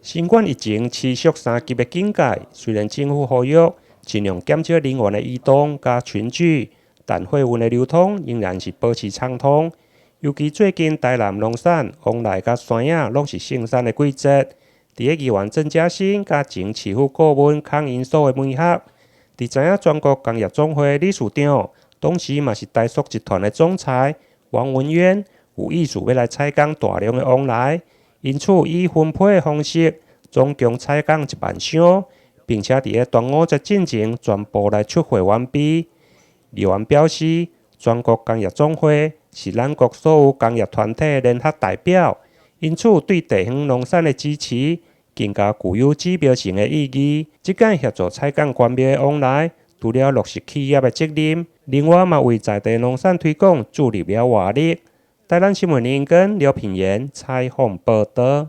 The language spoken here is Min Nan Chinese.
新冠疫情持續三級的警戒，雖然政府呼籲盡量減少人員的移動佮群聚，但貨運的流通仍然是保持暢通。尤其最近台南農產往來佮山野攏是盛產的季節。佇咧議員鄭家新佮前市府顧問孔英所的媒合，佇知影全國工業總會理事長，同時嘛是台塑集團的總裁王文淵有意思欲來採購大量的往來。因此，以分批的方式，總共採購1萬箱，並且佇咧端午節進前全部來出貨完畢。議員表示，全國工業總會是咱國所有工業團體的聯合代表，因此對地方農產的支持更加具有指標性的意義。這擺協助採購關廟的往來，除了落實企業的責任，另外嘛為在地農產推廣注入了活力。台南新聞林根劉品言採訪報導。